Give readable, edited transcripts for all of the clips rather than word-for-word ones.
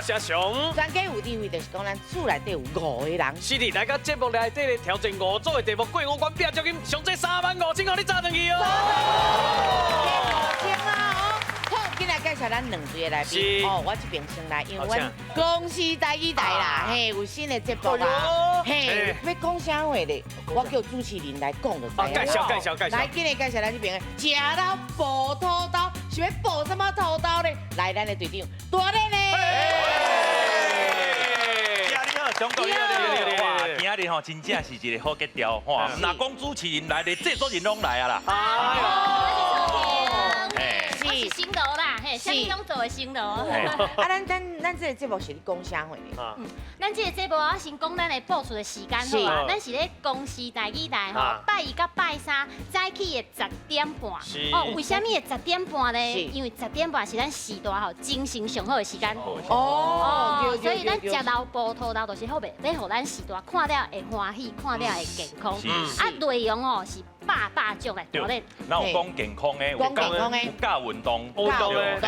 是阿雄。专家有智慧，就是講咱厝內底有五个人。是的，來到節目內底咧挑戰五組的題目，過五關拼獎金，上濟35,000，予你炸轉去哦。五千啊！哦，好，今來介紹咱兩位的來賓。哦，我這邊先來，因為阮公視台語台啦，嘿，有新的節目啊，嘿，欲講啥話咧？我叫主持人來講就知。介紹介紹介紹。來，今日介紹咱這邊的食老補土豆，是欲補啥物土豆咧？來，咱的隊長大咧咧。你好，上哥你好，你好，哇，今仔日吼真正是一個好格調，吼，若講主持人來咧，製作人攏來啊啦。我是新羅啦，嘿，啥物攏做的新羅。啊，咱這個節目是咧講啥貨呢？嗯，咱這個節目我先講咱的播出的時間好啊，咱是咧公視台語台吼，拜一佮拜三早起的10點半。哦，為啥物會十點半呢？因為十點半是咱序大吼精神上好的時間。哦，所以咱食老補土豆就是好袂，欲予咱序大看了會歡喜，看了會健康。啊，內容哦是百百種來鍛鍊。那有講健康的，有教運動，運動的。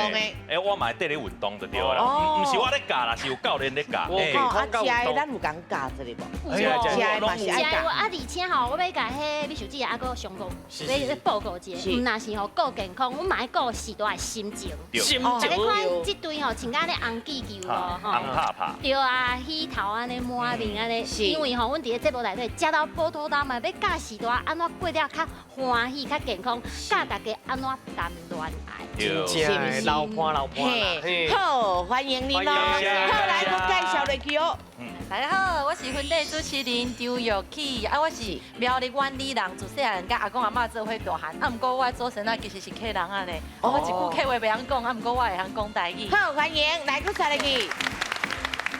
欸，我嘛會綴咧運動就對啦，毋是我咧教啦，是有教練咧教。哦，啊，食的咱有共教一下無？食的嘛是愛教。啊，而且吼，我欲共彼美秀姊啊，閣上講，欲報告一下，毋但是吼顧健康，阮嘛愛顧序大的心情。心情。你看這對吼，穿甲咧紅氣球哦，吼。紅拍拍。對啊，喜頭按呢滿面按呢，因為吼，阮佇咧節目內底食老補土豆嘛，欲教序大按怎過了較歡喜、較健康，教大家按怎談戀愛。真正老伴老伴。好，歡迎你咯。好，來，閣介紹落去哦。大家好，我是婚禮主持人張玉啟，啊，我是苗栗苑裡人，自細漢佮阿公阿嬤做伙大漢，啊，毋過我的祖先啊其實是客人啊呢，我一句客話袂曉講，啊，毋過我會曉講台語。好，歡迎，來，閣再來去。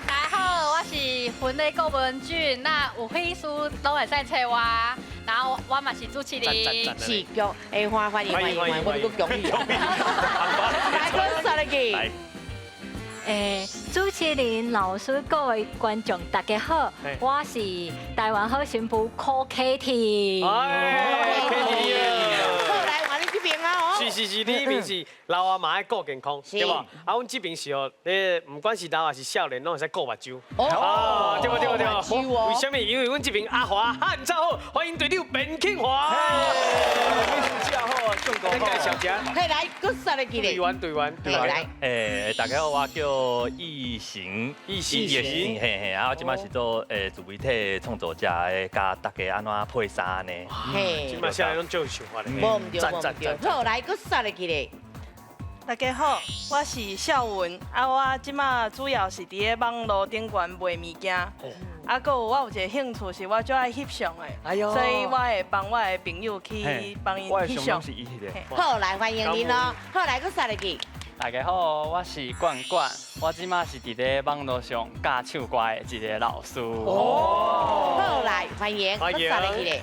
大家好，我是婚禮顧問俊，那有彼事攏會使揣我，然後我嘛是主持人。是，恭，欸，歡歡迎歡迎歡迎，我閣恭喜。來，閣再來去。欸，主持人、老師、各位觀眾，大家好，我是台灣好媳婦柯凱婷。哎，凱婷。好，來，換你這邊啊，哦。是是是，你彼邊是老啊嘛愛顧健康，對無？啊，阮這邊是哦，你毋管是老還是少年，攏會使顧目睭。哦，對無對無對無。為啥物？因為阮這邊阿華漢超好，歡迎隊長卞慶華。好，咱介紹一下。嘿，來，閣煞來記咧。隊員隊員隊員。來。欸，大家好，我叫易行，易行，嘿嘿，啊，我這擺是做自媒體創作者的，教大家按怎配衫呢？嘿，這擺少年攏足有想法的。無毋對，無毋對。好，來，閣煞來記咧。大家好，我是孝文，啊，我這擺主要是佇咧網路頂懸賣物件，啊，閣有我有一個興趣是我足愛翕相的，所以我會幫我的朋友去幫𪜶翕相。好，來歡迎恁囉。好，來閣煞來去。大家好，我是冠冠，我這擺是佇咧網路上教唱歌的一個老師。哦，好，來歡迎，閣煞來去咧。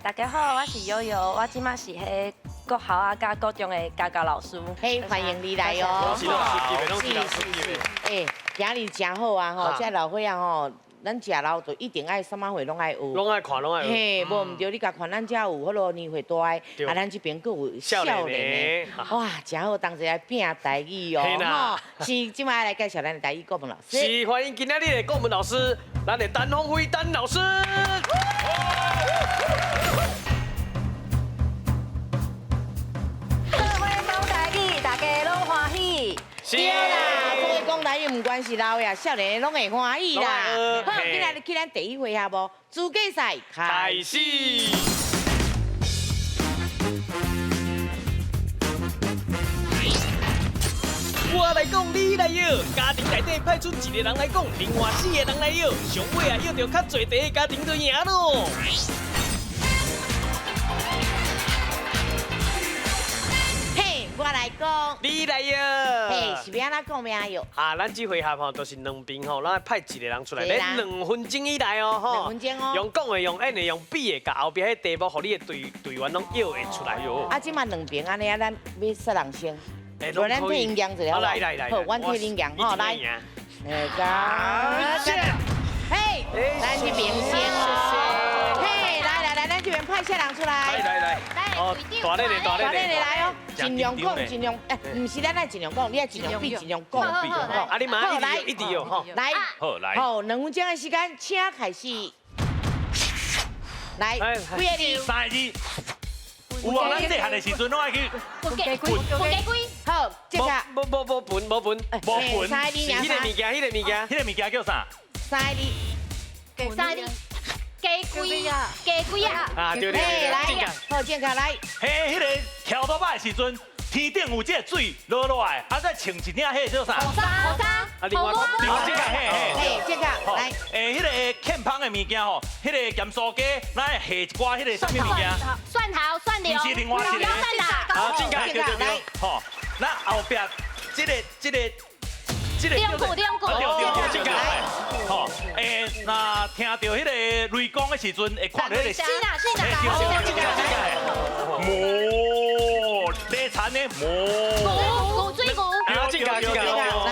大家好，我是悠悠，我這擺是彼國校啊佮高中的家教老師。嘿，歡迎你來哦。是是是。欸，今日真好啊吼，這老歲仔吼，咱食老就一定愛啥物貨攏愛學。攏愛看，攏愛學。嘿，無毋對，你共看咱遮有彼囉年歲大的，啊，咱這邊閣有少年的，哇，真好，同齊來拼台語哦。吼，是，這擺來介紹咱的台語顧問老師。是，歡迎今仔日的顧問老師，咱的陳鳳飛陳老師。對啦，所以講台語，毋管是老的、少年的，攏會歡喜啦。好，今仔日去咱第一回合無資格賽開始。我來講，你來搖，家庭內底派出一個人來講，另外四個人來搖，上尾啊搖著較濟題的家庭就贏咯。我來講，你來搖。嘿，是欲按怎講欲按怎搖？啊，咱這回合吼，就是兩邊吼，咱派一個人出來，咧2分鐘以內哦，吼。2分鐘哦。用講的，用演的，用比的，共後壁彼題目，予你的隊員攏搖會出來。啊，這馬兩邊按呢啊，咱欲啥人先？無咱替𪜶贏一下好無？來來來，好，阮替恁贏吼，來。來，嘿，咱這邊先哦。嘿，來來來，咱這邊派啥人出來？來來來。哦，大咧大咧，大咧來哦，盡量講，盡量，毋是咱愛盡量講，你愛盡量比，盡量講。啊，你嘛一直哦，吼，來，好來，好，兩分鐘的時間，請開始。來，幾個字？三個字。有啊，咱細漢的時陣攏愛去。笨雞龜，笨雞龜。好，這個。無無無笨無笨。無笨。三個字，彼个物件，彼个物件，彼个物件叫啥？三个字。三个字。雞龜啊，雞龜啊。啊，對對對，來，好，正確來。嘿，彼个跳倒擺的時陣，天頂有這個水落落來，啊，再穿一領彼個叫啥？雨傘，雨傘。啊，另外，另外這個，嘿嘿，這個來。欸，彼个欠芳的物件吼，彼个鹹酥雞，咱下一寡彼個啥物物件？蒜頭、蒜蓉。毋是另外一個。好，正確，對對對，吼，咱後壁這個這個。兩句兩句，對對對，吼，欸，若聽到彼個雷公的時陣，會看到彼個。是啦是啦，魔，禮田的魔。牛牛水牛。对对对，来，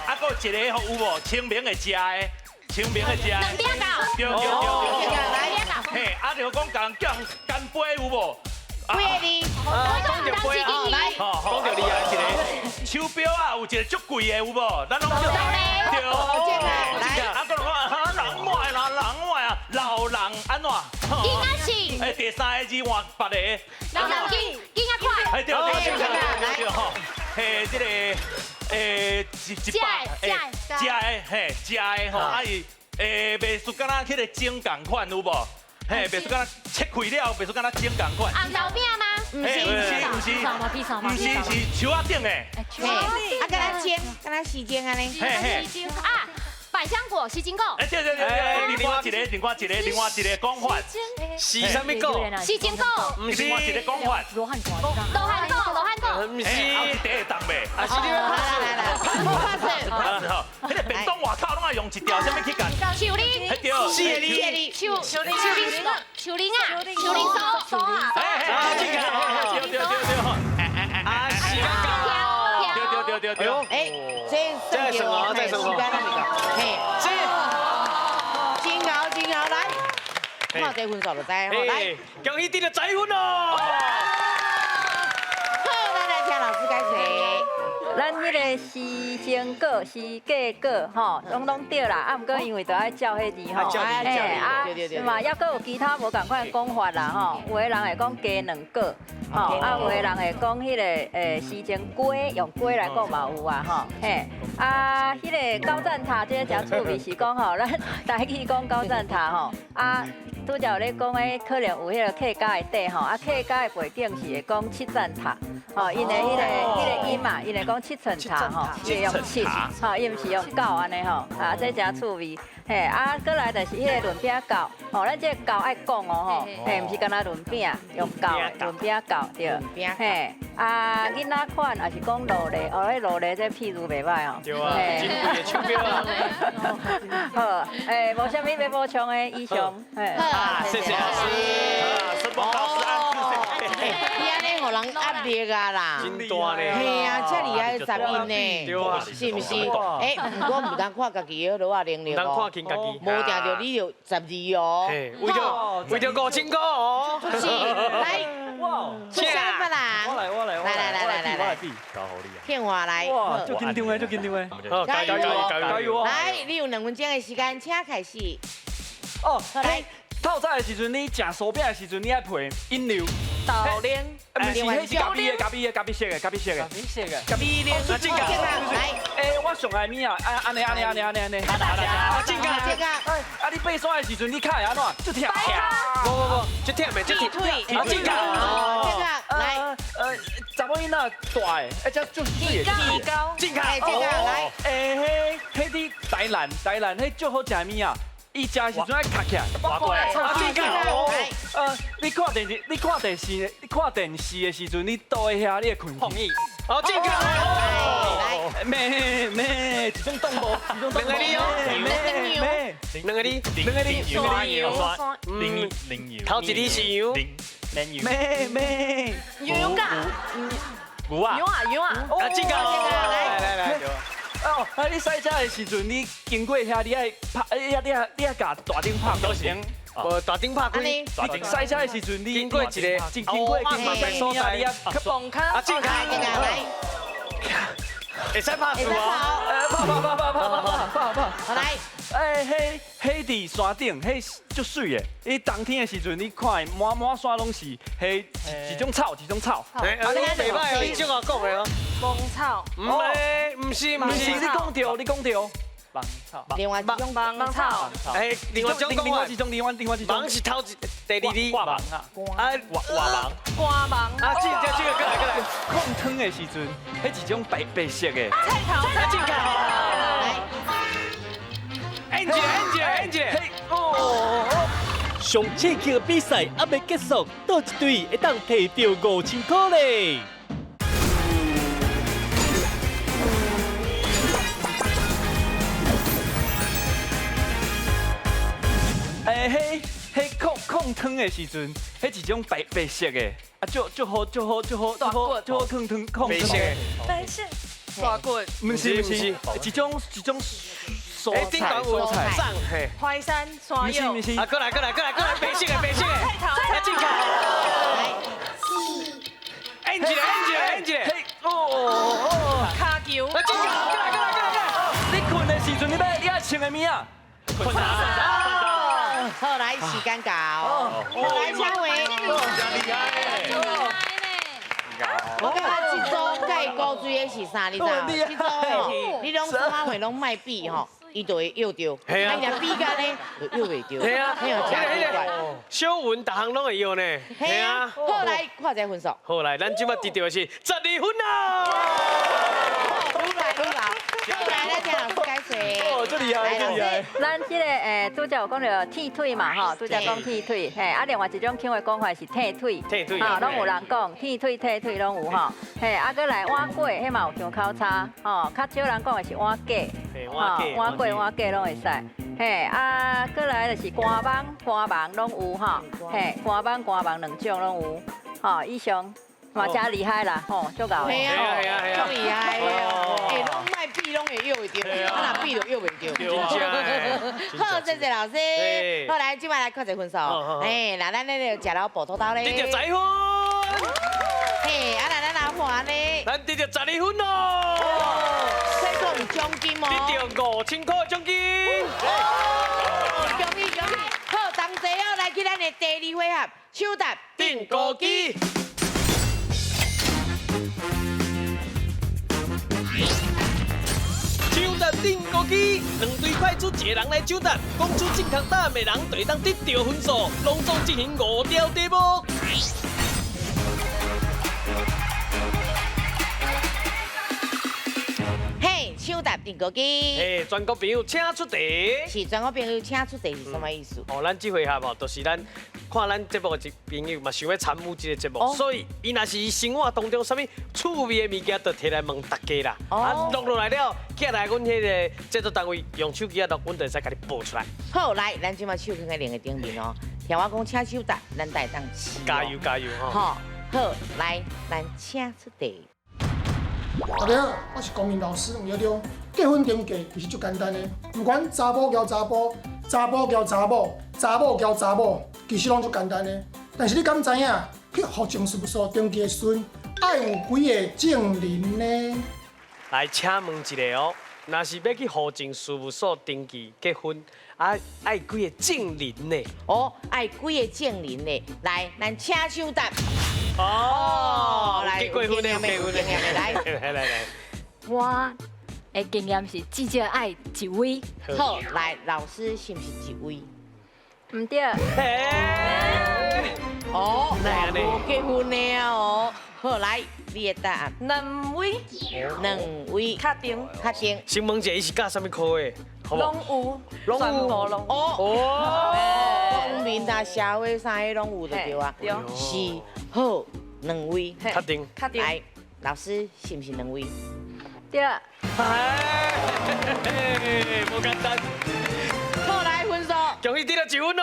啊，阁有一个吼有无？清明会食的，清明会食的。两饼糕。对对对对。来。嘿，啊，就讲共叫人干杯有无？几个字？讲到杯啊，来，讲到你啊，一个手表啊，有一个足贵的有无？咱拢叫对。来，啊，阁讲啊，人我的啦，人我啊，老人按怎？囡仔是。哎，第三个字换别个。老人囡囡仔快。哎，对对对对对吼，嘿，这个一一百，食的嘿，食的吼，啊伊袂输敢若彼个蒸仝款有无？嘿，袂输敢若切开了，袂输敢若蒸仝款。红豆饼吗？毋是毋是毋是，毋是是树仔顶的。嘿，啊，敢若煎，敢若时煎按呢。嘿嘿。啊，百香果、时金果。哎，对对对对，另外一个，另外一个，另外一个讲法。是啥物果？时金果。毋是，另外一个讲法。罗汉果。罗汉果，罗汉果。毋是。后一块会动袂？啊，是你来来来，拍死拍死吼！彼个便当外口拢爱用一条啥物去干？树林。对。四个字。树树林树林啊，树林树啊。哎哎，这个，对对对对，啊，时间到。对对对对对。哎，这这什么？这什么？嘿，这真𠢕真𠢕来，看这分数就知吼，来，恭喜得到十分哦。好，咱来听老师解释。咱彼个时间果、时价果，吼，拢对啦。啊，毋过因为著爱照彼字吼，嘿啊，嘛，犹阁有其他无仝款讲法啦，吼。有的人会讲鸡卵果，吼，啊，有的人会讲彼个时钟鸡，用鸡来讲嘛有啊，吼，嘿。啊，彼个高赞塔这个诚趣味是讲吼，咱台语讲高赞塔吼，啊。拄才有咧讲，彼可能有彼个客家的底吼，啊客家的背景是会讲七层塔，吼，𪜶的彼个音嘛，𪜶会讲七层塔吼，是用七，吼，伊毋是用九按呢吼，啊，这诚趣味，嘿，啊，阁来就是彼个润饼饺，吼，咱这个饺爱讲哦吼，嘿，毋是干焦润饼，用饺润饼饺对，嘿，啊，囡仔款也是讲劳力，哦，彼劳力这譬如袂䆀哦，对啊，真贵的手表啊，好，欸，无啥物欲补充的，以上，嘿。谢谢老师。什么老师暗示？你按呢予人压力啊啦！真大呢。嘿啊，遮厉害的杂音呢，对啊，是毋是？欸，毋过毋通看家己的落仔能力哦，毋通看轻家己，无定著你就12哦。为著5000箍哦。是，来，出啥物人？我来，我来，来来来来来来，片华来。哇，足紧张的，足紧张的。好，加油加油加油！来，你有2分钟的时间，请开始。哦，来。透早的时阵，你食酥饼的时阵，你爱配饮料。豆奶。毋是，彼是咖啡的，咖啡的，咖啡色的，咖啡色的。咖啡色的。咖啡奶。正确。来。欸，我上爱物啊，按呢按呢按呢按呢按呢。啊，正确。正确。哎，啊，你爬山的时阵，你脚会按怎？足疼。无无无，足疼袂？足疼。啊，正确。正确。来。查某囡仔大的，欸，这足水的。正确。正确。来。欸，彼伫台南，台南彼足好食的物啊。伊食的时阵爱卡起来，啊，正确。你看电视，你看电视，你看电视的时阵，你倒在遐，你会困。放意。好，正确。来，咩咩，一种动物，一种动物。两个字哦，咩咩，两个字，两个字，两个字，零零牛。头一字是羊。咩咩。牛啊。牛啊。牛啊牛啊。啊，正确。来来来。哦，啊！你驶车的时阵，你经过遐，你爱拍，你爱你爱共大灯拍。都行。无大顶拍开，大顶赛车的时阵，你经过一个经过慢慢的所在，去蹦卡，啊，进卡，来，会使拍输哦，拍拍拍拍拍拍拍拍，好来。哎，彼彼伫山顶，彼足水的。伊冬天的时阵，你看满满山拢是彼一种草，一种草。哎，你袂歹，你这话讲的哦。芒草。唔是，唔是，唔是，你讲对，你讲对。芒草。另外一种芒草。哎，另外一种另外一种，另外另外一种。芒是头一，第二字。挂芒啊。啊，挂芒。挂芒。啊，这个这个过来过来。控汤的时阵，彼一种白白色的。菜头。菜进卡。来。按一个，按一个，按一个。哦。上刺激的比赛还未结束，倒一队会当摕到5000块咧。哎，彼彼控控汤的时阵，彼一种白白色的，啊，足足好，足好，足好，足好，足好控汤控白色的，白色大骨，毋是毋是，一种一种。哎，顶端有菜，嘿，淮山山药，啊，过来过来过来过来，白色的白色的，菜头，来进卡，来，按一个按一个按一个，哦哦，卡球，来进卡，过来过来过来过来，你困的时阵，你欲你爱穿的物啊？困啊！好，来时间到，来请位，真厉害。我感觉这组佮伊古锥的是啥？你知？这组吼，你拢说话拢莫比吼。伊就会约著，啊，伊若比较呢，就约袂著。系啊，嘿啊，真奇怪。小文逐项拢会约呢。系啊。好，来看一下分数。好来，咱这摆得到的是12分啦。愈来愈老。好来，咱请老师解释。哦，这厉害，这厉害。咱这个拄才有讲到剃腿嘛吼，拄才讲剃腿，嘿，啊，另外一种腔的讲法是剃腿，剃腿，哈，拢有人讲剃腿、剃腿拢有吼，嘿，啊，阁来碗粿，彼嘛有腔口差，吼，较少人讲的是碗粿，吼，碗粿、碗粿拢会使，嘿，啊，阁来就是肝网、肝网拢有吼，嘿，肝网、肝网两种拢有，吼，以上。嘛真厉害啦，吼，足𠢕的。系啊，足厉害的哦。哎，拢莫比，拢会约会著，啊若比就约袂著。好，谢谢老师。好，来，这摆来看一个分数。哎，那咱那个食老补土豆咧。得到11分。嘿，啊，那咱阿华呢？咱得到12分咯。这个有奖金哦。得到5000块奖金。恭喜恭喜！好，同齐哦，来去咱的第二回合，抢答钉孤机。抢答钉孤机，两队派出一个人来抢答，讲出正确答案的人就会当得到分数。拢总进行5条题目。嘿，抢答钉孤机。嘿，全国朋友请出题。是全国朋友请出题是什么意思？哦，咱这回合哦，就是咱看咱节目的朋友嘛，想欲参与这个节目，所以伊若是生活当中啥物趣味的物件，就提来问大家啦。啊，录落来了，寄来阮彼个制作单位用手机仔录，阮就会使共你报出来。好，来，咱这马手放在另个顶面哦。听我讲，请手答，咱会当试。加油加油吼！好，好，来，咱请出题。大家好，我是公民老师吴耀中。结婚登记其实足简单的，不管查埔交查埔，查埔交查某，查某交查某，其实拢足简单的。但是你敢知影，去户政事务所登记的时阵，爱有几个证人呢？来，请问一下哦，若是欲去户政事务所登记结婚，啊，爱几个证人呢？哦，爱几个证人呢？来，咱请手答。哦，来，结过婚的，结婚的，来，来来来。我的经验是至少爱一位。好，来，老师是毋是一位？毋对。哦，无结婚的啊哦。好，来，你的答案。两位。两位。确定。确定。先问一下，伊是教啥物科的？拢有，拢有，拢哦。公民啊，社会啥个拢有就对啊。对。是，好，两位。确定。确定。来，老师是毋是两位？对。哎，无简单。好，来分数。恭喜得到1分咯。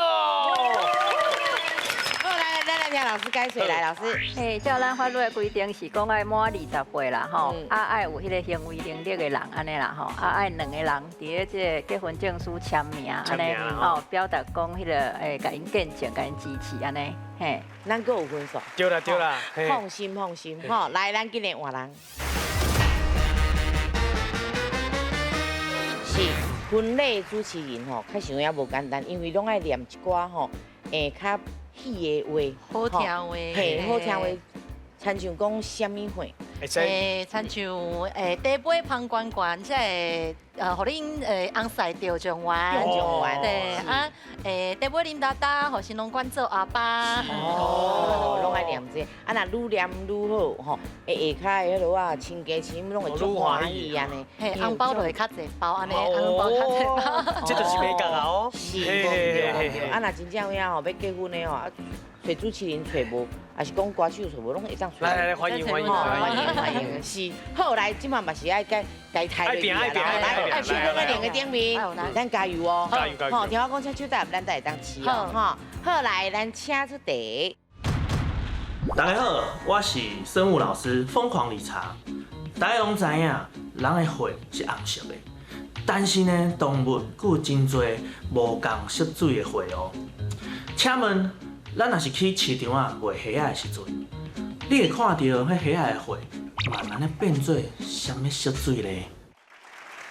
好，来，咱来咱请老师解说来，老师。嘿，照咱法律的规定是讲爱满20岁啦，吼，啊爱有彼个行为能力的人按呢啦，吼，啊爱两个人伫咧这个结婚证书签名按呢，吼，表达讲彼个会共𪜶见证、共𪜶支持按呢，嘿。咱阁有分数。对啦对啦，放心放心，吼，来，咱今日换人。是婚礼主持人吼，较想也无简单，因为拢爱念一寡吼，较戏的话，好听话，嘿，好听话，亲像讲啥物话？亲像茶杯芳悬悬，才会予恁翁婿得状元。状元。对啊，茶杯啉焦焦，予新郎官做阿爸。哦，拢爱念这个，啊，若愈念愈好吼，下跤的彼落啊，亲家亲拢会足欢喜按呢。嘿，红包就会较济包，按呢，红包较济包。这就是美感啊哦。是，对。啊，若真正有影吼，欲结婚的吼，啊，揣主持人揣无，抑是讲歌手揣无，拢会当揣。来来来，欢迎欢迎欢迎欢迎。是，好来，这摆嘛是爱该该抬落去啊，来，手放在两个顶面，咱加油哦。加油加油。吼，听我讲，请手搭，咱才会当试哦。吼，好来，咱请出题。大家好，我是生物老师疯狂理查。大家拢知影，人的血是红色的，但是呢，动物阁有真济无仝色水的血哦。请问，咱若是去市场啊卖虾仔的时阵，你会看到彼虾仔的血慢慢的变做啥物色水咧？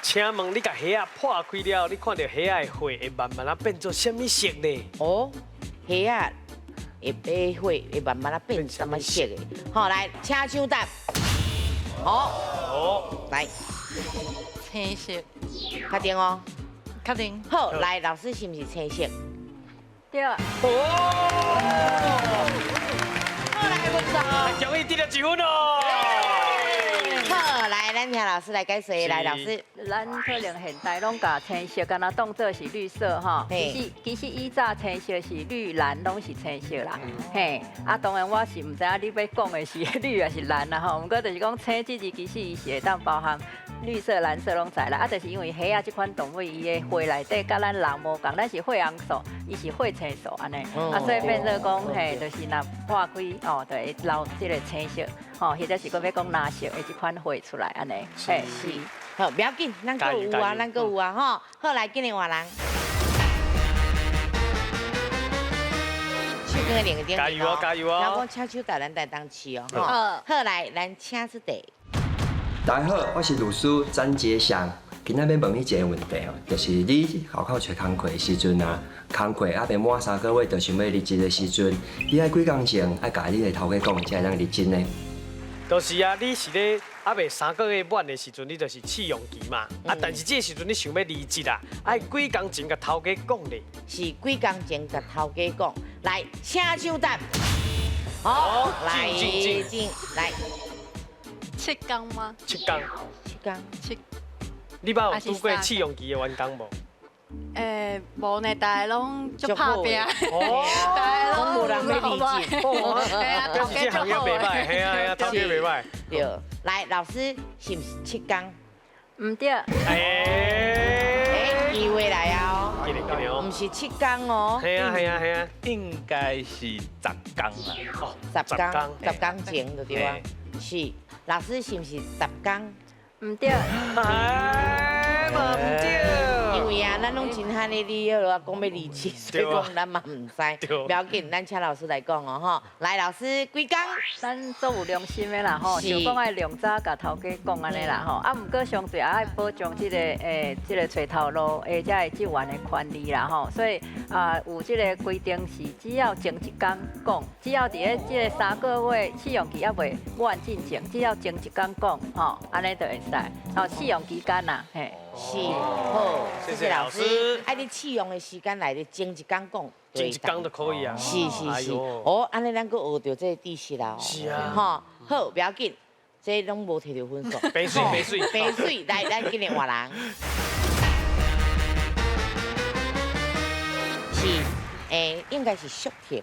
请问你共虾仔破开了，你看到虾仔的血会慢慢仔变做啥物色呢？哦，虾仔的血会慢慢仔变啥物色的？好，来，请抢答。好，哦，来，青色，确定哦，确定。好，来，老师是毋是青色？对。哦，好，来，分数。恭喜得了一分哦。好，来，咱请老师来解说。来，老师，咱可能现代拢共青色，敢若当做是绿色吼。其实以早青色是绿蓝，拢是青色啦。嘿，啊，当然我是毋知影你欲讲的是绿还是蓝啦吼。毋过就是讲青这字，其实伊是会当包含绿色、蓝色拢在啦。啊，就是因为虾仔这款动物，伊的血内底佮咱人无仝，咱是血红素，伊是血青素按呢。啊，所以变做讲嘿，就是若破开哦，就会流这个青色，吼，或者是阁欲讲蓝色的这款血出来按呢。嘿，是。好，不要紧，咱阁有啊，咱阁有啊，吼。好，来，今日换人。手放两个顶。加油哦，加油哦！听讲请手搭，咱来当试哦。好，来，咱请出题。大家好，我是律师詹杰祥。今仔欲问你一个问题哦，就是你外口揣工课的时阵啊，工课犹未满3个月就想欲离职的时阵，你爱几工前爱共你的头家讲，才会当离职呢？就是啊，你是咧犹未3个月满的时阵，你就是试用期嘛。啊，但是这个时阵你想欲离职啊，爱几工前共头家讲咧？是几工前共头家讲？来，请抢答。好，来，进来。7工吗？7工。7工。7。你捌有拄过试用期的员工无？无呢，大家拢足拍拚，大家拢无人欲离职。嘿啊，头家足好的。嘿啊嘿啊，头家袂歹。对，来，老师是毋是7工？毋对。哎，机会来啊！毋是7工哦。嘿啊嘿啊嘿啊，应该是10工啦。哦， 10工，10工前就对啊。是，老师是毋是10工？毋对。哎，嘛毋对。因为啊，咱拢真罕的你彼落啊，讲欲离职，所以讲咱嘛毋知。不要紧，咱请老师来讲哦吼。来，老师几工？咱足有良心的啦吼，想讲爱量早共头家讲按呢啦吼。啊，毋过相对也爱保障这个这个揣头路的遮个职员的权利啦吼。所以啊，有这个规定是只要前一工讲，只要伫咧这个3个月试用期犹未满进前，只要前一工讲吼，按呢就会使。哦，试用期间啦，嘿。是，好，谢谢老师。啊，你试用的时间内，你前一工讲，前一工就可以啊。是是是，哦，按呢咱阁学著这个知识啦。是啊。吼，好，不要紧，这拢无提著分数。白水白水白水，来，咱今日换人。是，应该是速婷。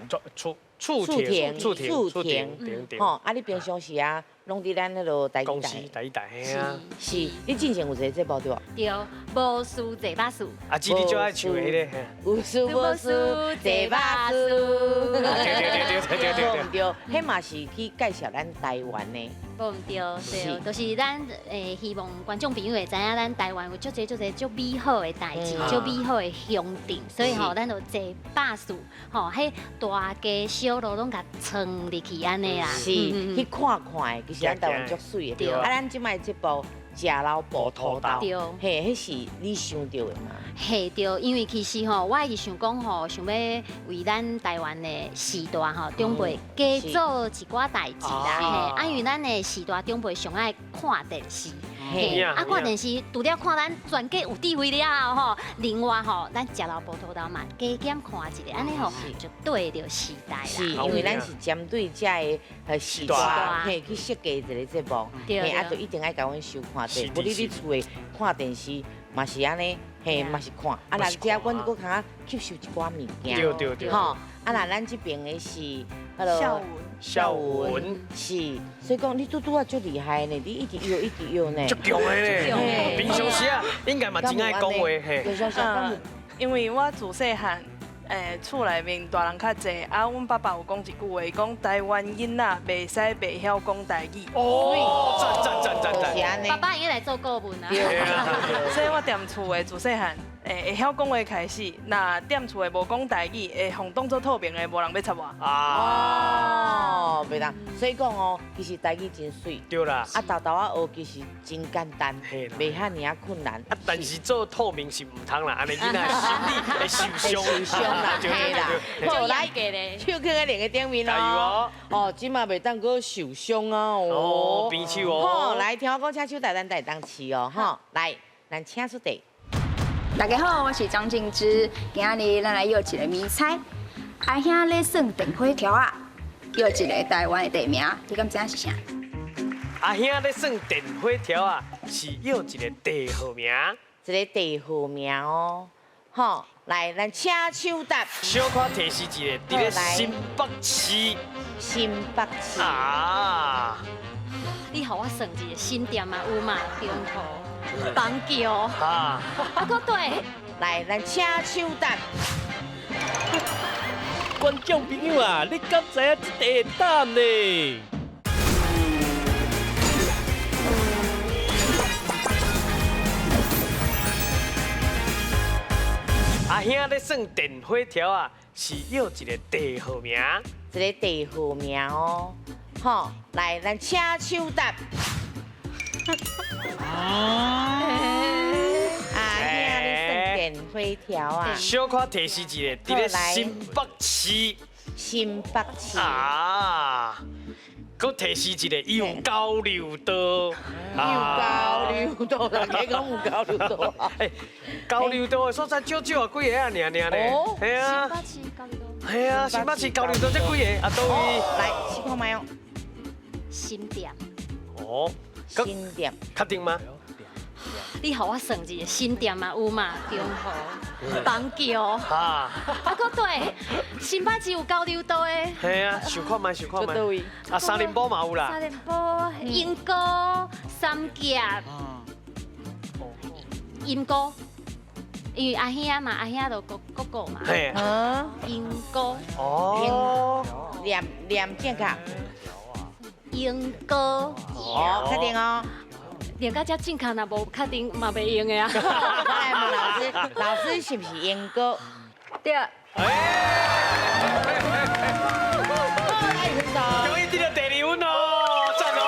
厝田，厝田，厝田，吼！啊，你平常时啊，拢伫咱彼落台语台。公司台语台，嘿啊。是，你之前有一个节目对无？对，无事坐巴士。啊，姊你最爱唱的彼个。有事无事坐巴士。对对对对对对。对，彼嘛是去介绍咱台湾的。无毋对，对，就是咱希望观众朋友会知影，咱台湾有足济足济足美好的代志，足美好的乡镇，所以吼，咱就坐巴士，吼，彼大街小路拢共穿入去按呢啦。是，去看看的，其实咱台湾足媠的。啊，咱这摆这部。食老埔土豆，对，嘿，彼是你想著的吗？嘿，对，因为其实吼，我一直想讲吼，想欲为咱台湾的序大吼长辈加做一寡代志啦，嘿，啊，因为咱的序大长辈上爱看电视，嘿，啊，看电视除了看咱全家有智慧了后吼，另外吼，咱食老埔土豆嘛，加减看一下，按呢吼就对著时代啦。是，因为咱是针对这个时代，嘿，去设计一个节目，嘿，啊，就一定爱共阮收看。无你伫厝的看电视嘛是按呢，嘿嘛是看。啊，若遮阮阁较吸收一寡物件。对对对。吼，啊，若咱这边的是，孝文。孝文。是，所以讲你拄拄仔足厉害呢，你一直摇一直摇呢。足强的呢，平常时啊，应该嘛真爱讲话嘿。平常时啊，因为我自细汉。厝内面大人较济，啊，阮爸爸有讲一句话，讲台湾囡仔袂使袂晓讲台语。哦，赞赞赞赞赞！爸爸应该来做顾问啊。所以我踮厝的自细汉，会晓讲话开始，若踮厝的无讲台语，会予当做透明的，无人欲插我。啊，哦，袂当。所以讲哦，其实台语真媠。对啦。啊，沓沓仔学其实真简单，袂遐尔仔困难。啊，但是做透明是毋通啦，按呢囡仔心理会受伤。受伤啦，嘿啦。好，来，手囥佇两个顶面哦。哦，这马袂当阁受伤啊。哦，平手哦。好，来，听我讲，请手台咱会当试哦，吼，来，咱请出题。大家好，我是张静之。今日咱来约一个谜猜。阿兄咧耍电火条仔，约一个台湾的地名，你敢知影是啥？阿兄咧耍电火条仔，是约一个地号名。一个地号名哦，吼，来，咱请手答。小可提示一下，伫咧新北市。新北市。啊！你予我算一下，新店嘛有嘛，中和、板桥。啊。啊，阁对。来，咱请手答。观众朋友啊，你敢知影这题的答案呢？阿兄咧耍电火条仔，是约一个地号名。一个地号名哦，吼，来，咱请手答。阿兄咧耍电火条仔。小可提示一下，伫咧新北市。新北市。啊。阁提示一下，伊有交流道。有交流道，人家讲有交流道。哎，交流道的所在少少啊，几个啊，尔尔呢。嘿啊。新北市交流道。嘿啊，新北市交流道这几个啊，佗位？来，试看觅哦。新店。哦。新店。确定吗？你予我算一下，新店嘛有嘛，中和、板桥。啊。啊，阁对，新北市有交流道的。嘿啊，想看觅，想看觅。啊，三林埔嘛有啦。三林埔、莺歌、三峡、莺歌，因为阿兄嘛，阿兄就哥哥哥嘛。嘿。啊。莺歌。哦。念念正确。莺歌。哦，确定哦。念到遮正确，若无确定嘛袂用的啊。我来问老师，老师是毋是莺歌？对。恭喜得到第二分哦，赞哦！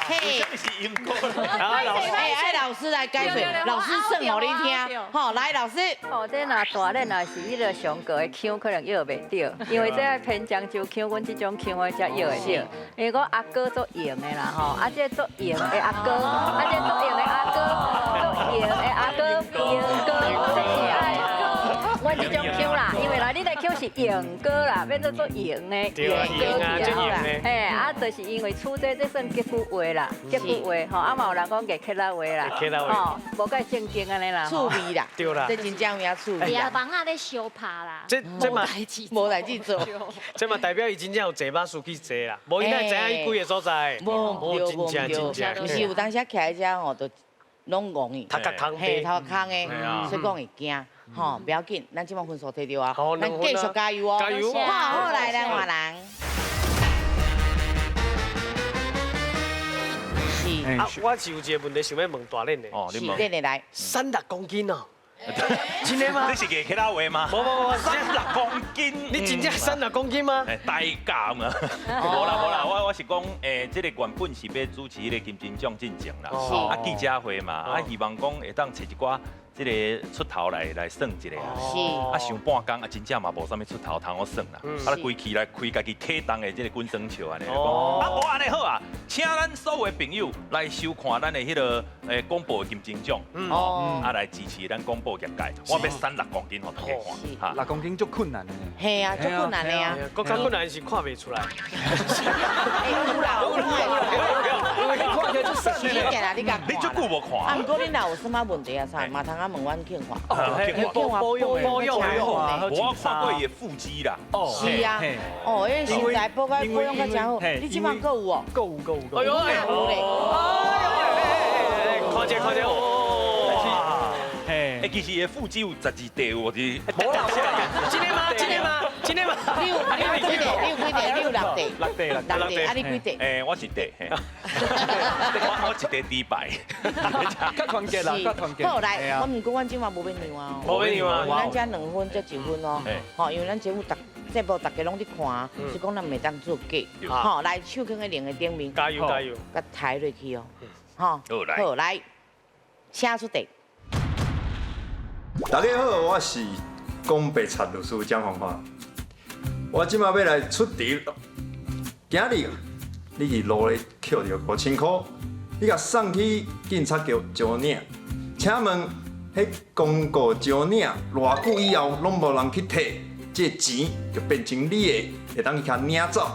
嘿，是莺歌。哎，哎，老师来解说，老师算予你听。好，来老师。哦，这若大咧，若是彼个上高的腔，可能约袂著，因为这个偏漳州腔，阮这种腔的才约会著。因为我阿哥足型的啦吼，啊这足型的阿哥，啊这足型的阿哥，足型的阿哥，型哥，这是爱。阮这种腔啦，因为啦，你的腔是型哥啦，变做足型的型哥去啊。嘿，啊，就是因为处这这算客语话啦，客语话吼，啊嘛有人讲客家话啦，吼，无介正经按呢啦，趣味啦，对啦，这真正有影趣味。啊，网仔咧相拍啦，这这嘛无代志做，这嘛代表伊真正有坐巴士去坐啦，无伊哪会知影伊几个所在？无，真正真正。毋是有当时徛伫遮吼，就攏戇去，头壳空嘿，头壳空的，所以讲會驚。吼，不要緊，咱這擺分數提著啊，咱繼續加油哦，加油！好，好來，咱換人。是啊，我是有一個問題想欲問大練的。哦，你問。練的來。36公斤哦。真的嗎？你是硬起來話嗎？無無無，36公斤。你真正36公斤嗎？大減啊！無啦無啦，我是講，這個原本是欲主持彼个金鐘獎進前啦，啊記者會嘛，啊希望講會當揣一寡。這个出頭來算一下啊，啊想半工啊，真正嘛無啥物出頭通好算啦，啊，規氣來開家己體重的這个滾床笑按呢，啊無按呢好啊，請咱所有的朋友來收看咱的彼个廣播的金鐘獎，啊來支持咱廣播業界，我欲瘦6公斤予大家看，6公斤足困難的，係啊，足困難的啊，閣較困難是看袂出來。有啦有啦，看起來足瘦的，你你足久無看。啊，毋過你若有啥物問題啊啥，嘛通啊問阮慶華。慶華保養保養的，我看過伊的腹肌啦。是啊，哦，彼身材保養保養甲誠好。你這擺閣有哦？閣有閣有。哎呦，有咧。看者看者哦。欸，其實伊的腹肌有12塊有是。無啦，真的嗎？真的嗎？真的嗎？你有幾塊？你有幾塊？你有6塊。6塊6塊，啊你幾塊？欸，我一塊，我一塊豬排。較團結啦，較團結。好來，我毋過阮這馬無欲讓啊。無欲讓啊。咱這2分才1分哦。吼，因為咱節目節目大家攏佇看，所以講咱袂當做假。吼，來手囥佇鈴的頂面。加油加油。共抬落去哦。吼。好來，請出題。大家好，我是講白賊律師蔣芳華。我這馬欲來出題。今日你去路咧抾著5000箍，你共送去警察局招領。請問，彼公告招領偌久以後攏無人去提，這個錢就變成你的，會當去共領走。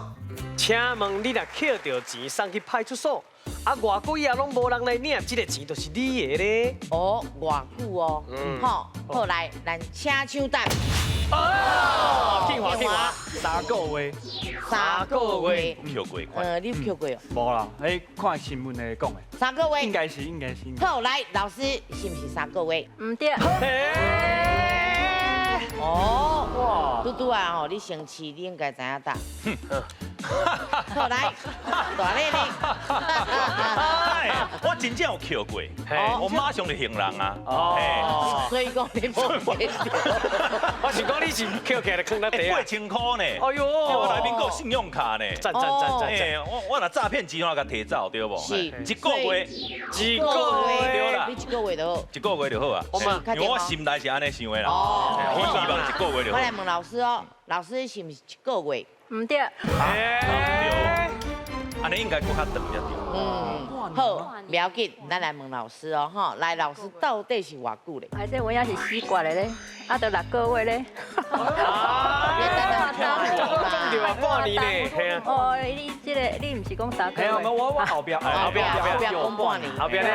請問你若抾著錢送去派出所，啊，偌久以後攏無人來領，這個錢就是你的咧。哦，偌久哦，好，好來，咱請搶答。哦，慶華慶華，3個月，3個月，抾過？你有抾過哦？無啦，彼看新聞的講的。3個月，應該是應該是。好，來，老師是毋是3個月？毋對。哦，哇，拄拄啊吼，你先試，你應該知影答。好來，大咧咧。我真正有抾過，我馬上就還人啊。哦，所以講你無摕著。我是講你是抾起來囥佇地啊。8000箍呢？哎喲，我內面閣有信用卡呢。讚讚讚讚讚！我若詐騙集團共提走對無？是。一個月，一個月對啦。你一個月就好。一個月就好啊。因為我心內是按呢想的啦。哦。我希望一個月就好。我來問老師哦，老師是毋是一個月？毋對。按呢應該閣較長才對。嗯，好，不要緊，咱來問老師哦，吼，來，老師到底是偌久咧？哎，這有影是死絕的咧，啊，都6個月咧。半年咧，哦，你這個你毋是講3個月？我後壁，後壁講半年，後壁咧。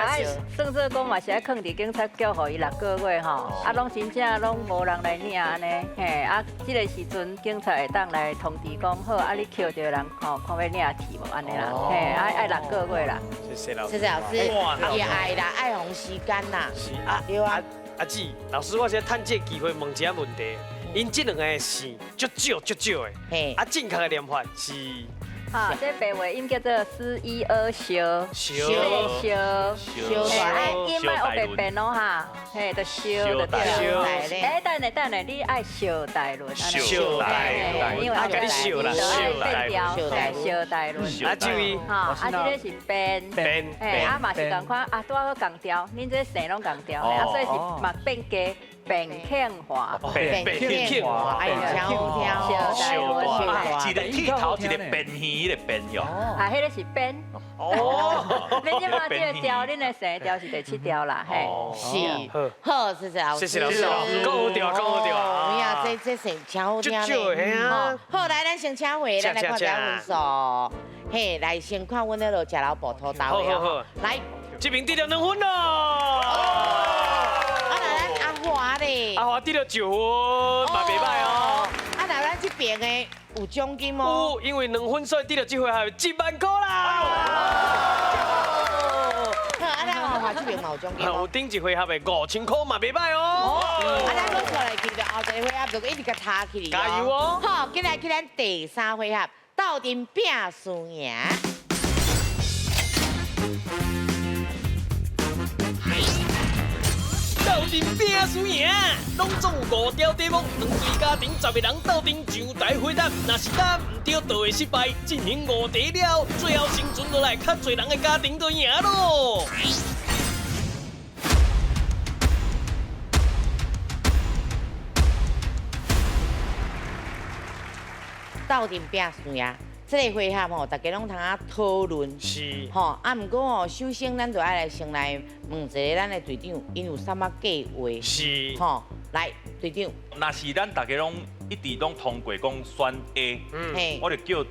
算做講嘛是愛囥佇警察局，予伊6個月吼，啊，攏真正攏無人來領按呢，嘿，啊，這個時陣警察會當來通知講，好，啊，你抾著人吼，看欲領去無按呢啦，嘿，愛6個月啦。謝謝老師，謝謝老師，也愛啦，愛予時間啦。是啊，對啊。阿姊，老師，我先趁這個機會問一下問題。𪜶這兩个姓足少足少的，啊，正確的念法是。啊，這白話音叫做斯伊爾燒燒燒燒，哎，音莫學白變哦哈，嘿，就燒就對了。哎，等下等下，你愛燒大輪，燒大輪，因為啊，共你燒啦，燒大輪，燒大輪。啊，這位，吼，啊，這个是變變，嘿，啊嘛是仝款，啊，拄好仝調，恁這姓攏仝調，啊，所以是嘛變加。變慶華，變慶華，哎，真好聽哦。一个剃头，一个变耳，彼个变哟。啊，彼个是变。哦。恁这马这个调，恁的姓调是第7条啦，嘿。是。好，谢谢老师。谢谢老师。讲好对啊，讲好对啊。有影，这姓真好听咧。好，来，咱先请回，咱来看下分数。嘿，来先看阮彼落食老婆土豆的哦。来，这边得著2分咯。阿华咧，阿华得著9分，嘛袂䆀哦。啊，那咱這邊的有獎金哦。有，因為2分，所以得著這回還有1萬塊啦。好，啊，咱吼，华这边嘛有奖金。有顶一回合的5000箍嘛袂䆀哦。啊，咱阁出来记着后一个回合就一直共插起来。加油哦！好，紧来去咱第三回合，斗阵拼输赢。斗阵拼输赢，拢总有5条题目，两队家庭10个人斗阵上台回答，若是答毋对，就会失败。进行5题了，最后生存落来较济人的家庭就赢咯。斗阵拼输赢，这个回合吼，大家拢通啊讨论。是。吼，啊，毋过吼，首先咱就爱来先来问一下咱的队长，𪜶有啥物计划？是。吼，来，队长。若是咱大家拢一直拢通过讲选 A，我就叫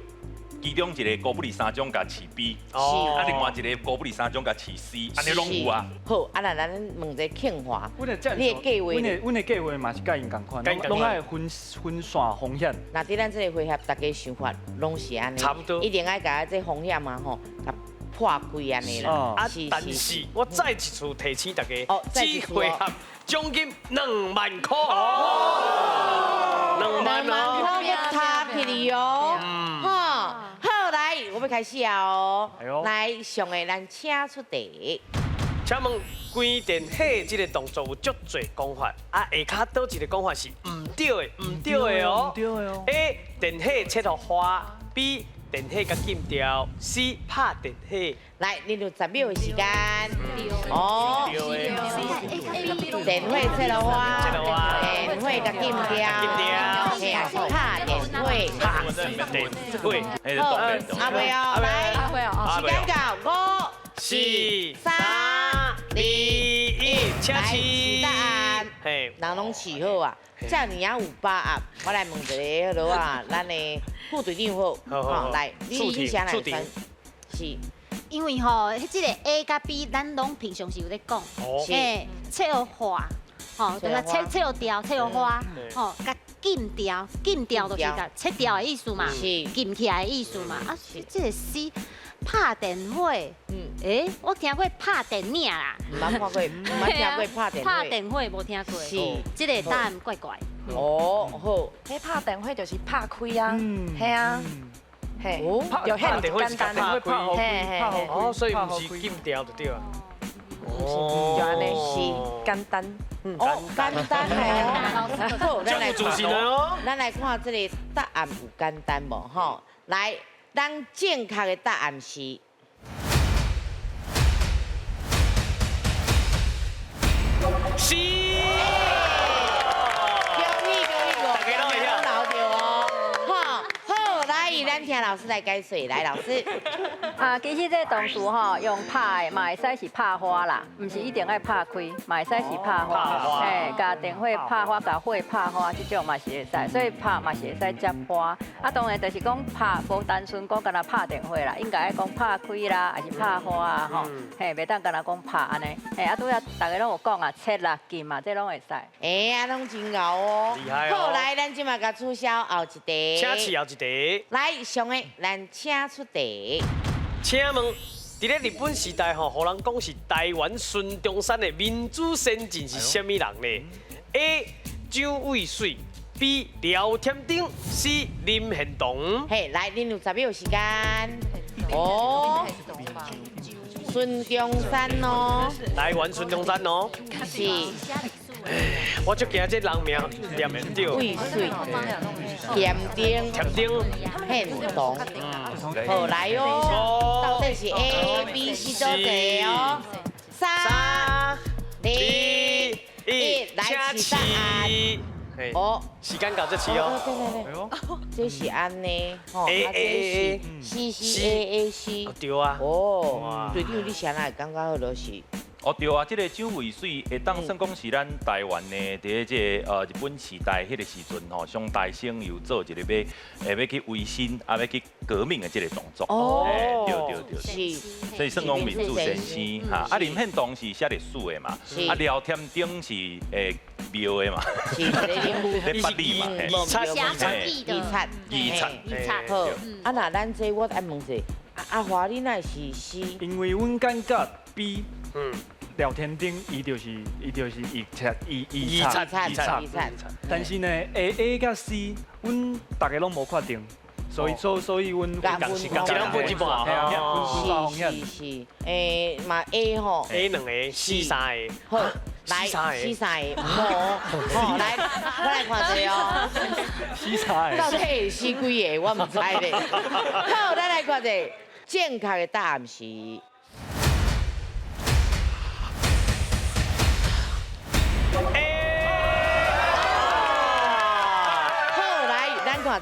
其中一个高不离三种共饲 B，啊，另外一个高不离三种共饲 C，按呢拢有啊。好，啊，那咱问一下庆华，你的计划？阮的计划嘛是佮𪜶仝款，拢爱分散风险。那伫咱这个回合，大家想法拢是按呢，差不多，一定爱共这风险嘛吼，共破开按呢啦。啊，但是我再一次提醒大家，这回合奖金2万箍哦，2万箍要插起去哦。我欲开始哦，来上个咱请出题。请问关电火这个动作有足济讲法，啊，下跤佗一个讲法是毋对的，毋对的哦。A 电火切予花，B 电火共禁掉，C 拍电火。来，你有10秒的时间。哦。电火切予花，电火共禁掉，嘿，还是拍电火。拍电火。好，阿妹哦，来，时间到，5、4、3、2、1，请试答案。嘿，人拢试好啊，遮尔仔有把握，我来问一个好啊，咱的副队长好，好，来，你先来选，是。因为吼，彼这个 A 佮 B，咱拢平常时有咧讲，嘿，切予花，吼，就共切予掉，切予花，吼，共禁掉，禁掉就是共切掉的意思嘛，禁起来的意思嘛。啊，这个 C 拍电火，欸，我听过拍电影啦，毋捌看过，毋捌听过拍电火，拍电火无听过，是，这个答案怪怪。哦，好，彼拍电火就是拍开啊，嘿啊。嘿，就很简单，嘿嘿，哦，所以毋是禁掉就对啊。哦，就按呢是简单，哦，简单哦。好，咱来看，咱来看这个答案有简单无？吼，来，咱正确的答案是。是。恭喜恭喜，大家拢留著哦。好，来，咱听老师来解说，来，老师。啊，其实这动词吼，用拍的嘛会使是拍花啦，毋是一定爱拍开，嘛会使是拍花。嘿，共电火拍花，共火拍花，这种嘛是会使，所以拍嘛是会使接花。啊，当然就是讲拍，无单纯讲干焦拍电火啦，应该爱讲拍开啦，还是拍花啊吼。嘿，袂当干焦讲拍按呢。嘿，啊，拄仔大家拢有讲啊，切啦、禁啊，这拢会使。哎啊，拢真𠢕哦。厉害哦。好，来，咱这马共取消后一题。请试后一题。来，上个，咱请出题。请问，伫咧日本时代吼，予人讲是台湾孙中山的民主先进是啥物人呢？A. 蒋渭水，B. 廖添丁，C. 林献堂。嘿，来，恁有10秒时间。哦，孙中山哦，台湾孙中山哦。是。我足惊这人名念毋对。渭水，添丁，添丁，献堂。好，来哦，到底是 A、B、C 佗一个哦？3、2、1，来试答案。哦，时间到这试哦。对对对，这是按呢，吼，啊这是 C C A A C。对啊。哦，队长，你啥会感觉好落是？哦对啊，这个蒋渭水会当算讲是咱台湾的伫咧这个日本时代彼个时阵吼，上大声又做一个欲去维新啊，欲去革命的这个动作。哦，对对对，是。所以算讲民主先生哈，啊林献堂是写历史的嘛，啊廖添丁是庙的嘛，是咧法理嘛，二册二册。好，啊那咱这我爱问者，阿华你哪是 C？因为阮感觉 B。廖添丁，伊就是预测预预测预测预测。但是呢，A 佮 C，阮大家拢无确定，所以阮共是一人分一半。分是是是，诶嘛 A 吼，A 两个，C 三个，好，来 C 三个，好，好来，我来看一下哦，C 三个，到底是 C 几个，我毋知咧。好，咱来看一下正确的答案是。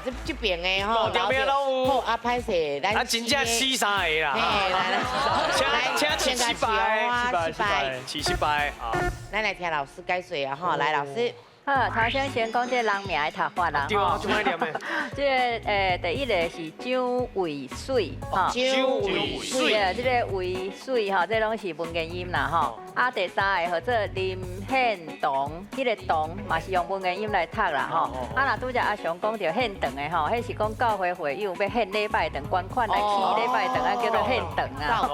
这这边的吼，条命拢有。好啊，歹势，咱啊，真正死三个啦。嘿，来来，请请失败，失败，失败啊！咱来听老师解说啊，吼，来老师。好，头先先讲这人名的读法啦。对啊，就爱念的。这个第一个是蒋渭水，吼。蒋渭水。这个渭水吼，这拢是文言音啦，吼。啊，第三个号做林献堂，彼个堂嘛是用文言音来读啦，吼。啊，若拄才阿雄讲著献堂的吼，彼是讲教会会友欲献礼拜堂，捐款来起礼拜堂，啊叫做献堂啊。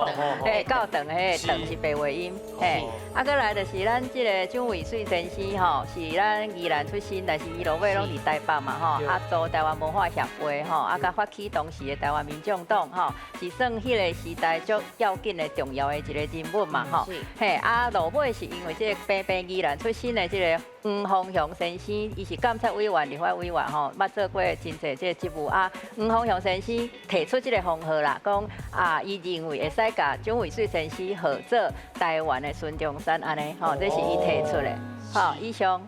嘿，教堂彼个堂是白话音，嘿。啊，阁来就是咱这个蒋渭水先生吼，是咱宜兰出身，但是伊落尾拢伫台北嘛吼，啊做台湾文化协会吼，啊佮发起当时的台湾民众党吼，是算彼个时代足要紧的重要的一个人物嘛吼。嘿，啊落尾是因为这个平平宜兰出身的这个黄凤雄先生，伊是监察委员、立法委员吼，捌做过真济这个职务啊。黄凤雄先生提出这个方号啦，讲啊，伊认为会使共蒋渭水先生合做台湾的孙中山按呢吼，这是伊提出的。好，以上。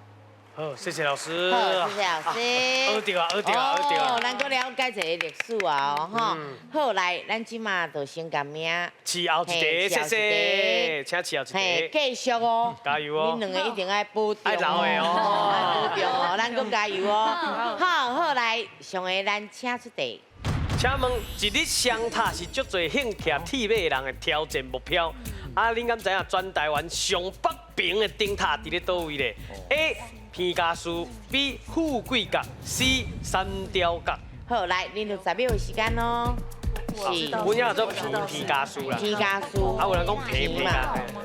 好，谢谢老师。好，谢谢老师。学著啊，学著啊，学著啊。哦，咱阁了解一个历史啊，吼。好，来，咱这马就先共名。饲后一题，谢谢，请饲后一题。继续哦。加油哦。恁两个一定爱保重。爱留的哦。爱保重哦，咱阁加油哦。好好来，上个咱请出题。请问一日双塔是足济兴骑铁马的人的挑战目标。啊，恁敢知影全台湾上北边的灯塔伫咧佗位咧？A. 彭佳屿，B. 富贵角，C. 三貂角。好，来，恁有10秒的时间哦。是，阮遐做彭佳屿啦。彭佳屿。啊，有人讲彭彭佳。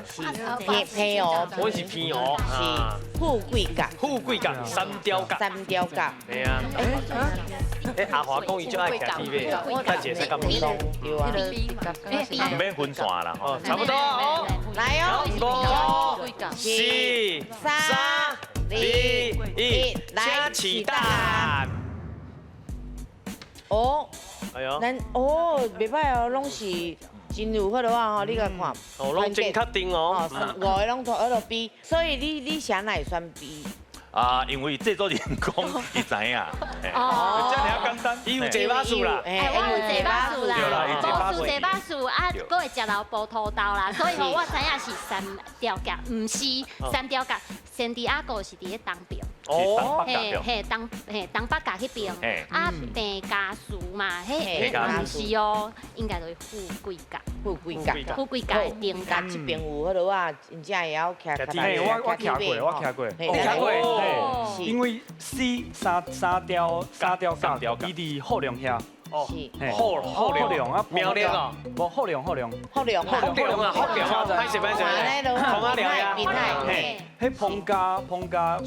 是彭彭哦。阮是彭哦。是富贵角。富贵角，三貂角。三貂角。嘿啊。哎，阿华讲伊足爱骑铁马，等下使讲。对啊。毋免分线啦，吼。差不多哦。来哦。5、4、3、2、1，来，请答案。哦。哎呦。咱哦，袂歹哦，拢是真有彼落啊吼，你共看。哦，拢真确定哦。五个拢投彼落 B，所以你啥会选 B？啊，因为制作人讲伊知影，哦，这尔简单，伊有坐马术啦，哎，我有坐马术啦，无输坐马术啊，阁会食到葡萄豆啦，所以吼，我知影是三貂角，毋是三貂角，圣地亚哥是伫咧东边。哦，嘿嘿，东北角彼边，啊，彭佳屿嘛，彼毋是哦，应该就是富贵角，富贵角，富贵角的顶角。这边有彼落啊，真正会晓骑。嘿，我骑过，我骑过，你骑过？因为 C 三貂角，伊伫后龙遐。哦，后龙啊，苗栗哦，无后龙后龙，后龙后龙啊，后龙啊，歹势歹势，彭阿寮呀，嘿，彼彭家彭家屿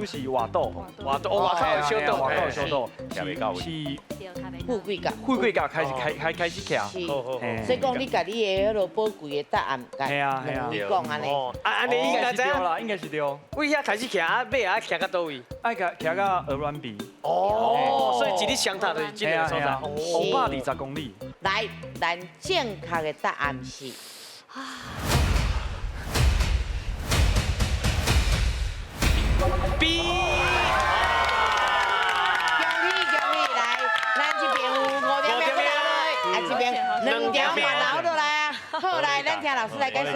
是外岛，外岛外口的小岛，外口的小岛，是富贵角，富贵角开始开开始徛，所以讲你共你的彼落宝贵的答案，系啊，你讲按呢，啊按呢应该对啦，应该是对。为遐开始徛啊，尾啊徛到佗位？爱徛到鹅銮鼻。哦，所以一日双塔就是这个所在，520公里。来，咱正确的答案是 B。恭喜恭喜！来，咱这边有5条命留落来，啊这边2条嘛留落来啊。好，来，咱听老师来解说。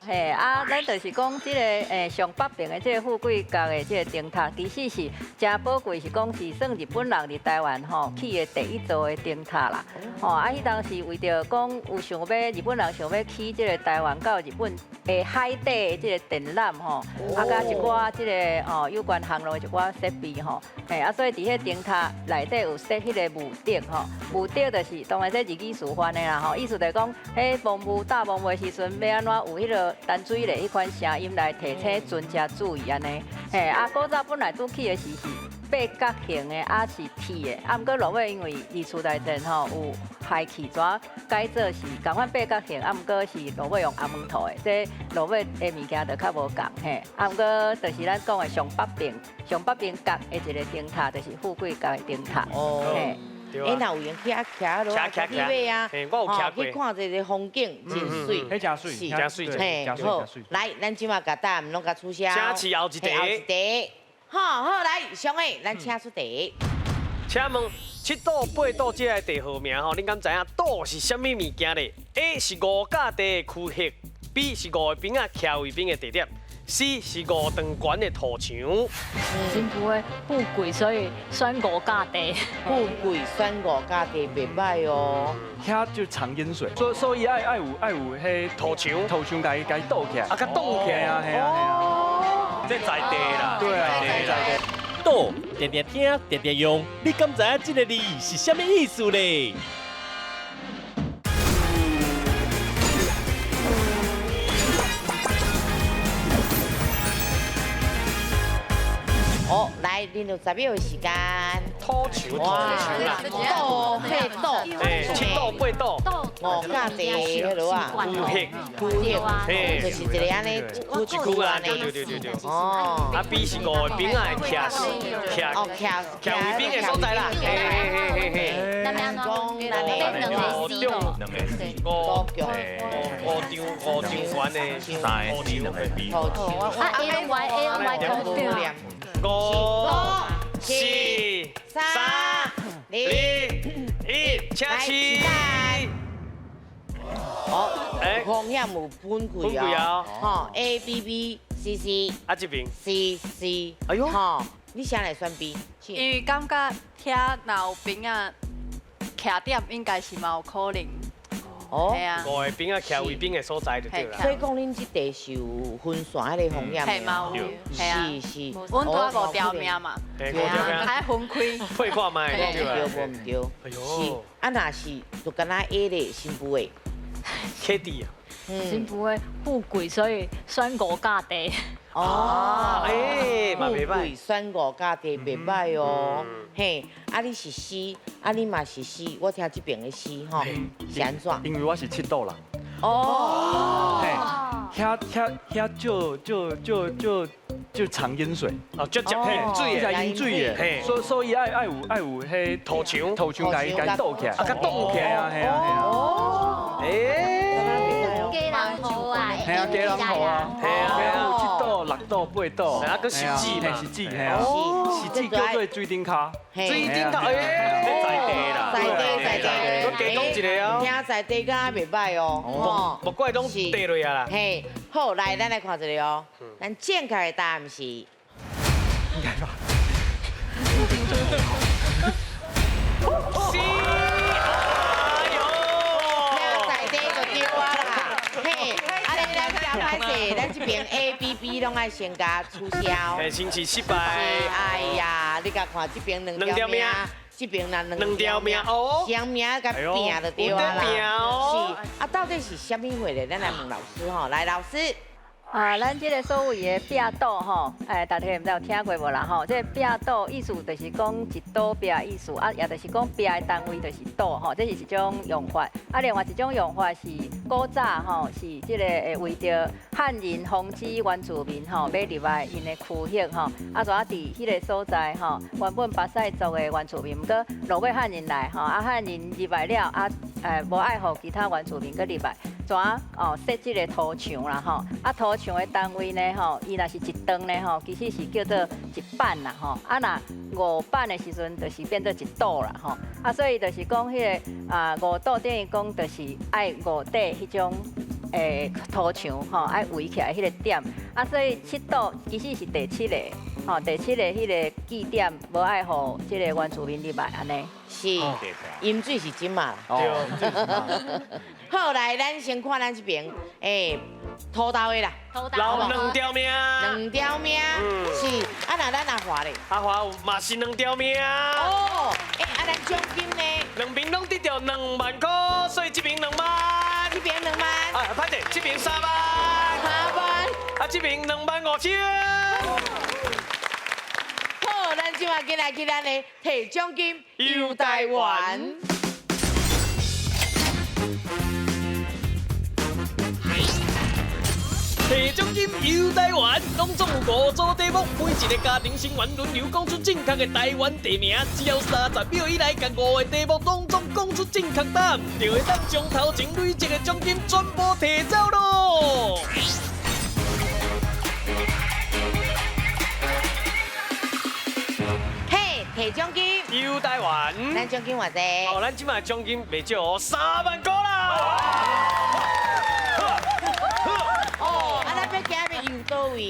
嘿啊，咱就是讲这个上北边的这个富贵角的这个灯塔，其实是真宝贵，是讲是算日本人伫台湾吼起的第一座的灯塔啦。吼啊，彼当时为著讲有想欲日本人想欲起这个台湾到日本的海底的这个电缆吼，啊，佮一寡这个吼有关航路的一寡设备吼，嘿啊，所以伫彼灯塔内底有设彼个雾笛吼，雾笛就是当然这日语词翻的啦吼，意思就是讲彼薄雾大薄雾话时阵欲按怎有彼个陈水螺彼款声音来提醒船者注意按呢。嘿，啊，古早本来拄起的时是八角形的，啊是铁的，啊，毋过落尾因为二次大战吼有排气，怎改做是仝款八角形，啊，毋过是落尾用红毛土的，这落尾的物件就较无仝嘿。啊，毋过就是咱讲的上北边，上北边角的一个灯塔，就是富贵角的灯塔。哦。嘿。欸，若有闲去遐徛落，去买啊，去看一个风景，真水，彼真水，真水，嘿，好，来，咱这马共答案拢共取消。请饲后一题。后一题。好，好来，上个，咱请出题。请问七堵八堵这个地号名吼，恁敢知影堵是啥物物件咧？A 是五甲地的区域，B 是五个兵仔徛卫兵的地点，C 是五丈悬的土墙。新妇的富贵，所以选五甲地。富贵选五甲地袂䆀哦。遐就常淹水，所以爱有彼土墙，土墙共伊堵起来。啊，共堵起来啊，嘿啊嘿啊。这在地啦，对啊，在地。堵，定定听，定定用，你敢知影这个字是啥物意思咧？哦，来，恁有10秒的时间。土墙，土墙啦。堵，嘿堵。嘿，七堵八堵。五甲地彼落啊。区域。区域，就是一个按呢，一区啊，对对对对对。哦。啊，B 是五个兵仔的徛徛哦徛徛卫兵的所在啦。嘿嘿嘿嘿。咱两个 C 咯。两个 C。五五五张五张悬的三个 C 两个 B。啊 A Y A Y 土墙。 5、4、3、2、1，请起。哦，风险有分开哦。吼，A B B C C。啊，这边。 C C。哎呦。吼，你先来选 B。因为感觉遐若有兵仔徛点，应该是嘛有可能。哦。五个兵仔徛卫兵的所在就对啦。所以讲，恁这地是有分散彼个风险的。嘛有。是是。阮拄五条命嘛。五条命。还分开。配看觅对无毋对。哎呦。是，啊若是就敢若 A 咧，新妇的。客地啊。新妇的富贵，所以选五甲地。哦，哎，嘛袂䆀。选五甲地袂䆀哦。嘿，啊你是 C，啊你嘛是 C，我听这边的 C 吼，是按怎？因为我是七堵人。哦。嘿，遐就就就就就常淹水。哦，就接水的，淹水的。嘿，所以爱有彼土墙，土墙共伊堵起来。啊，共堵起来啊，嘿啊嘿啊。哦。哎。家人好啊，嘿啊，家人好啊，嘿啊，有7堵、6堵、8堵，啊，阁十字嘛，十字，嘿啊，十字叫做水顶跤，水顶跤，哎，在地啦，在地在地，阁加讲一个啊，听在地敢袂䆀哦，莫怪拢地落啊啦。嘿，好，来，咱来看一下哦，咱正确的答案是，应该吧。 C，哎呦，听在地就对啊啦，嘿，啊，咱真歹势，咱这边 A、B、B 拢爱先共取消。嘿，先是失败。哎呀，你共看这边两条命，这边若两条命哦，双命共拼就对啊啦。是啊，到底是啥物货咧？咱来问老师吼，来，老师。啊，咱这个所谓的壁堵吼，哎，大家毋知有听过无啦吼？这个壁堵意思就是讲一堵壁意思，啊，也就是讲壁的单位就是堵吼，这是一种用法。啊，另外一种用法是古早吼，是这个会为著汉人防止原住民吼欲入来𪜶的区域吼，啊，怎啊伫彼个所在吼，原本巴赛族的原住民，毋过落尾汉人来吼，啊，汉人入来了，啊，无爱予其他原住民阁入来。怎哦设这个土墙啦吼，啊土墙的单位呢吼，伊若是一丈呢吼，其实是叫做一板啦吼，啊若5板的时阵，就是变做一堵啦吼，啊所以就是讲彼个啊5堵等于讲就是爱5块彼种土墙吼，爱围起来彼个点，啊所以7堵其实是第7个吼，第7个彼个据点无爱予这个原住民入来按呢。是，饮水是真嘛。对。好，来，咱先看咱这边，哎，土豆的啦，老两条命，两条命，是。啊，那咱阿华咧，阿华嘛是两条命。哦，哎，啊，咱奖金呢？两边拢得到2万块，所以这边2万，这边边2万。啊，歹势，这边3万。3万。啊，这边2万5千。好，咱这马紧来去咱的提奖金游台湾。提奖金游台湾，拢总有5组题目，每一个家庭成员轮流讲出正确的台湾地名，只要30秒以内，共5个题目拢总讲出正确答案，就会当将头前累积的奖金全部提走咯。嘿，提奖金游台湾，咱奖金偌济？哦，咱这摆奖金袂少哦，3万块啦！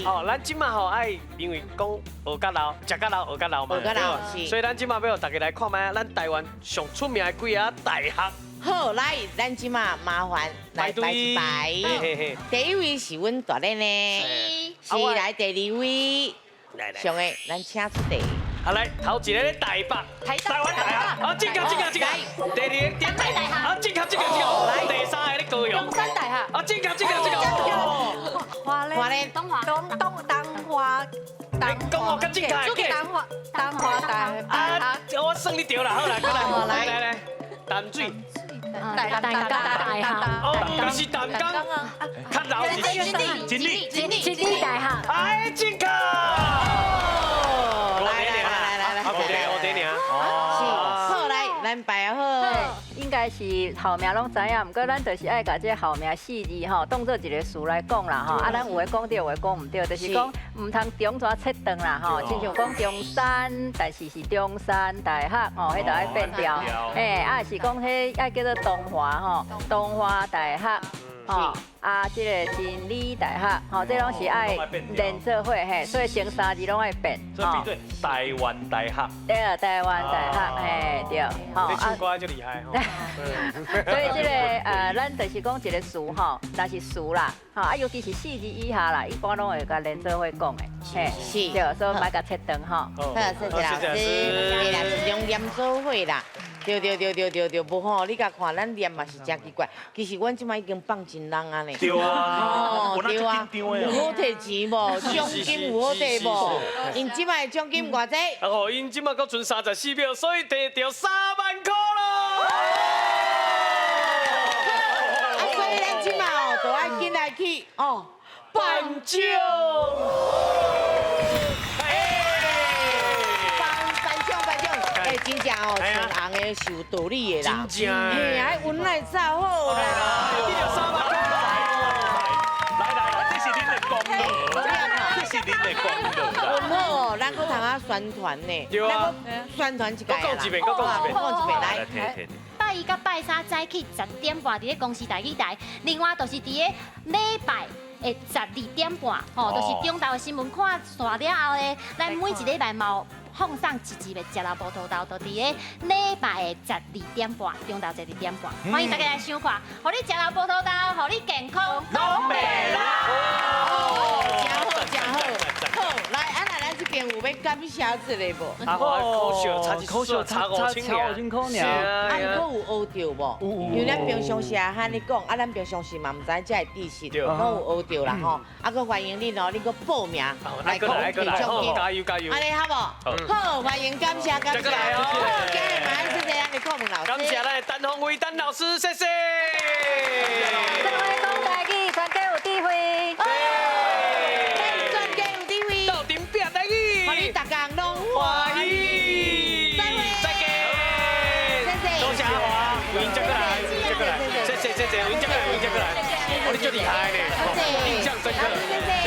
哦，咱这马吼爱，因为讲学甲老，食甲老，学甲老嘛，学甲老是，所以咱这马欲予大家来看觅咱台湾上出名的几个大学。好，来，咱这马麻烦来排一排。第一位是阮大咧呢，是来第二位，上个咱请出第。好来，头一个咧台北，台湾大学，啊，正确正确正确。第二个台大学，啊，正确正确正确。第三个咧高雄，中山大学，啊，正确正确正确。华联，东华，东东东华，讲我较正确，东华，东华大啊，我算你对啦，好来，过来，来来来，淡水，大大大大学，哦，不是淡江，较老是真理，真理，真理大学，哎，正确。咱排好，应该是号名拢知影，毋过咱就是爱共这号名四字吼，当做一个词来讲啦吼。啊，咱有的讲对，有的讲毋对，就是讲毋通中怎切断啦吼。亲像讲中山，但是是中山大学吼，彼就爱变调。嘿，啊是讲彼爱叫做东华吼，东华大学。吼，啊，这个真理大学，吼，这拢是爱连做伙嘿，所以前三字拢爱变。所以变做台湾大学。对啊，台湾大学，嘿，对。吼，你唱歌就厉害吼。所以这个咱就是讲一个词吼，若是词啦，吼啊，尤其是四字以下啦，一般拢会共连做伙讲的，嘿，是，对，所以莫共切断吼。好，谢谢老师，对啦，一种念做伙啦。对对对对对对，无吼，你共看咱念嘛是真奇怪。其实阮这摆已经放真人啊呢。对啊，哦，对啊，有好提钱无？奖金有好提无？𪜶这摆奖金偌济？哦，𪜶这摆阁剩34秒，所以提著3万块咯。啊，所以咱这摆哦，就爱紧来去哦，颁奖。真正哦，穿红的是有道理的啦。真正。嘿啊，温奶炸好啦。来来来，这是恁的功劳，这是恁的功劳。温好哦，咱阁通啊宣传呢。对啊。宣传一摆。阁讲一遍，阁讲一遍，讲一遍来。拜一佮拜三早起10点半，伫咧公视台语台。另外就是伫咧礼拜的12点半，吼，就是中昼的新闻看煞了后咧，咱每一礼拜嘛有放送一集的《食老葡萄豆》，就伫咧礼拜的12点半，中昼12点半，欢迎大家来收看，予你食老葡萄豆，予你健康拢袂老。真好，真好，好，来，啊，那咱这边有欲感谢一个无？啊，我可惜，差一可惜，差5000块尔。啊，毋过有学著无？因为咱平常时啊，按呢讲，啊，咱平常时嘛毋知这个知识，拢有学著啦吼。啊，阁欢迎恁哦，恁阁报名来讲提奖金，加油加油！按呢好无？好，欢迎，感谢感谢。好，今日嘛谢谢咱的顾问老师，感谢咱的陈鸿威陈老师，谢谢。各位讲台语，全家有智慧。全家有智慧，斗阵拼台语，予恁逐家拢欢喜。再会，再见。谢谢。多谢阿华，有闲再过来，再过来，谢谢谢谢，有闲再过来，有闲再过来。哦，你足厉害呢，印象深刻。谢谢。